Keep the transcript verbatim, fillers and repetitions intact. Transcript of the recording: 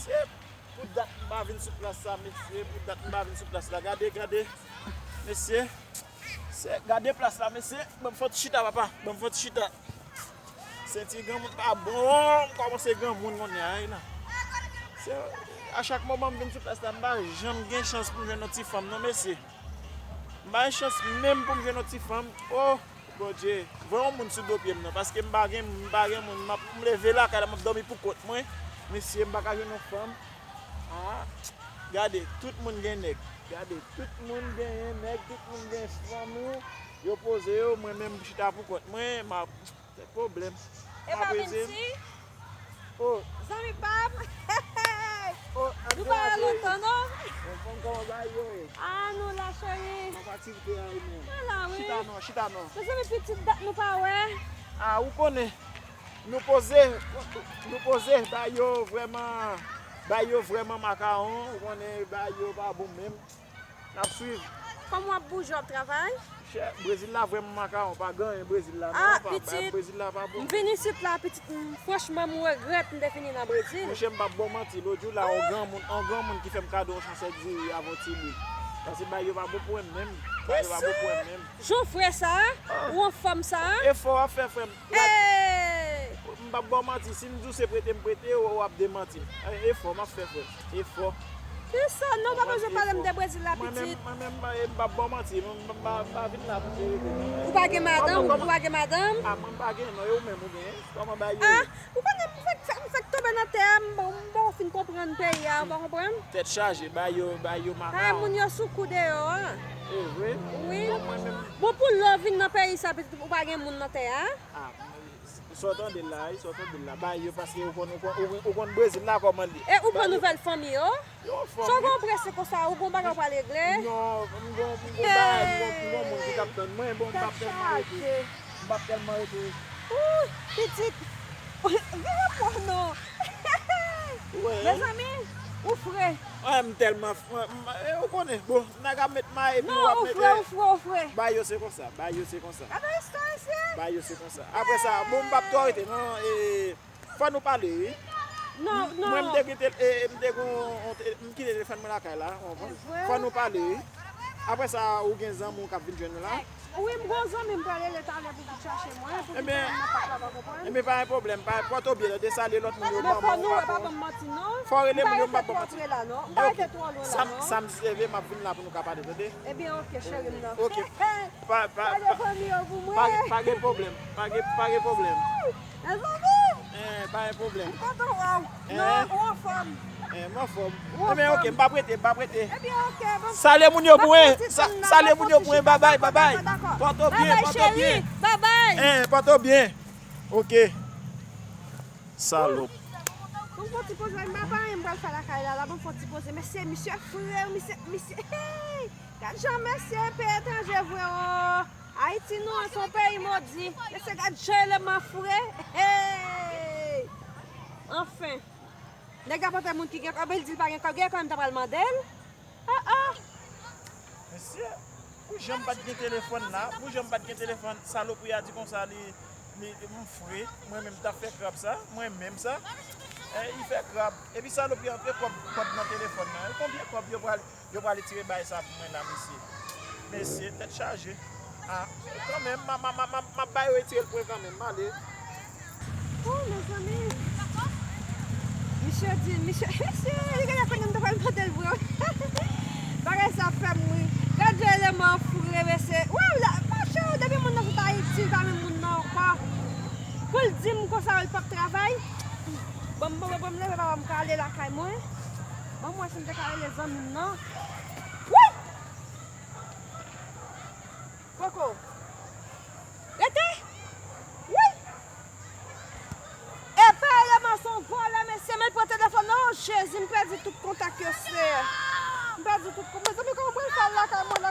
Mesye, pou dat m pa vin sou plas la, mesye, pou dat m pa vin sou plas la. Gade, gade. Mesye, se, gade plas la, mesye. Ban m fè yon ti chita, papa. Ban m fè yon ti chita. Senti granmoun pa bon, m kòmanse granmoun kounye a, wi la. Se, a chak moman m vin sou plas la, m pa janm gen chans pou m jwenn yon ti fanm, non, mesye. M pa gen chans menm pou m jwenn yon ti fanm. Oh, Bondye, voye yon moun sou do pye m nan, paske m pa gen, m pa gen moun, m ap, m leve lakay la, m ap dòmi pou kont mwen. Mesye, m pa ka jwenn yon fanm. Ah, gade, tout moun gen nèg. Gade, tout moun genyen nèg, tout moun gen fanmi. Yo poze yo, mwen menm m chita pou kont mwen, m ap, se pwoblèm. E pa Apre se, Vinci? Oh, Zanmi pa m. Oh, nou pa wè lontan, non? Bon, fanm, kòman bagay yo ye? Ah, nou la, cheri. Kòman aktivite a ye menm? Nou la, wi. Chita non, chita non. Mezanmi, pitit dat nou pa wè. Ah, ou konnen. Nou poze, nou poze, bagay yo vrèman, bagay yo vrèman makawon, ou konnen bagay yo pa bon menm. N ap swiv. Kòman w ap bouje, w ap travay? Chè, Brezil la vrèman makawon, pa gen anyen Brezil la non, Ah, pa, pitit, Brezil la pa bon. M vin isit la, pitit, m, franchman, m regrèt m te vini nan Brezil. Monchè, m p ap ba w manti, lòt jou la, yon granmoun, yon granmoun ki fè m kado yon chansèt diri avè yon ti lwil. Paske bagay yo pa bon pou mwen menm. Bagay yo pa bon pou mwen menm. Jan w fre sa, ou anfòm sa. Efò w ap fè, frè m. Gad, Hey! M p ap ba w manti, si m di w se prete m prete, w, w ap demanti m. E, efò m ap fè, frè m. Efò. Kisa? Non, w pa bezwen pale m de Brezil la, pitit. Mwen menm, mwen menm, m pa, m p ap ba w manti. Mwen, m pa, m pa vin la pou te rete, non. Ou pa gen madanm? Ou pa gen madanm? Ah, mwen m pa gen, non. E ou menm, ou genyen? Kòman bagay yo ye? Ah, ou konnen m fèk, m fèk tonbe nan tè a, m, m poko fin konprann peyi a, ou pa konprann? Tèt chaje, bagay yo, bagay yo makawon. Ah, moun yo sou kou deyò a. E vre? Wi. Bon, mwen menm. Bon, pou lè w vin nan peyi sa, pitit, ou pa gen moun nan tè a? Ah, sa w tande l la, wi, sa w tande l la. Bagay yo, paske ou konn, ou konn, ou konn, ou konn Brezil la kòman l ye. E ou pran nouvèl fanmi yo? Yo, fanmi. Sa w gen prese konsa, ou gon bagay w pral regle? Non, m gon, m gon bagay, m gon, m gon moun ki t ap tann mwen, bon, m p ap tèlman rete. M p ap tèlman rete. Ooh, pitit. Vire bò non. Mezanmi, ou fre. Wè, m tèlman fre. M, e, ou konnen, bon, nèg ap met may epi w ap mete. Non, ou fre, ou fre, ou fre. Bagay yo se konsa, bagay yo se konsa. Gade istwa, mesye. Bagay yo se konsa. Apre sa, bon, m p ap twò rete, non, e, fò nou pale, wi. Non, non. Mwen, m te gen tel-, e, e, m te gon, on te-, m kite telefòn mwen lakay la, w konprann? Fò nou pale, wi. Apre sa, ou gen zanmi w k ap vin jwenn ou la? Wi, m gon zanmi m pral rele talè pou vin chache mwen, pou vin fè nan pòt la, pa konprann? Ebyen, pa gen pwoblèm, pa, pòte w byen, tande, salye lòt moun yo, manman w, papa w. Fò w rele moun yo, m p ap ba w manti. M pa rete twò lwen la, non. M pa rete twò lwen la, non. Sa m seve, m ap vin la pou nou ka pale, tande? Ebyen, oke, cheri m nan. Oke. Pa, pa, salye fanmi yo pou mwen. Pa gen, pa gen pwoblèm, pa gen, pa gen pwoblèm. Mezanmi! Eh, pa gen pwoblèm. M kontan wè w. Non, ou anfòm. Eh, m anfòm. Ebyen, oke, m p ap rete, m p ap rete. Ebyen, oke, bon. Salye moun yo pou mwen. Sa-, salye moun yo pou mwen. Babay, babay. Pòte w byen, pòte w byen. Babay, cheri. Babay. Eh, pòte w byen. Oke. Salòp. Bon, fò ti poze, m pa, pa anyen m pral fè lakay la, la, bon, fò ti poze. Mesye, misye fre, misye, misye, hey! Gad jan mesye peyi etranje vre, o! Ayiti nou an se yon peyi modi. Mesye, gad jan eleman fre. Hey! Anfen. Nèg la pote moun ki gen kòb, li di l pa gen kòb, gen kòb, m ta pral mande l. Ah, ah. Mesye, pou jan m pa t gen telefòn la, pou jan m pa t gen telefòn, salopri a di konsa li, li, m fre, mwen menm m t ap fè krab sa, mwen menm sa. Eh, li fè krab. Epi salopri a antre kòb, kòb nan telefòn nan. Konbyen kòb yo pral Yo pral retire bagay sa pou mwen la, mesye. Mesye, tèt chaje. Ah, kanmenm, m a, m a, m a, m a, m ap ba yo retire l pou mwen kanmenm, m ale. Oh, mezanmi. Misye di, misye, mesye, li genlè konnen m ta pral mande l vre. Bagay sa fè m ri. Gad jan eleman fou, mesye. Waw, la, monchè, depi moun nan sot Ayiti, li pa menm moun nan ankò. Pou l di m konsa, li p ap travay. Bon, bon, bon, bon, m leve, papa, m ka ale lakay mwen. Ban m wè si m te ka rele zanmi m nan. Woy! Koko. Rete! Woy! Epa, eleman se yon vòlè, mesye, men l pran telefòn nan. O Jezi, m pèdi tout kontak yo, Seyè. M pèdi tout kontak. Mezanmi, kòman mwen fè al lakay mwen la?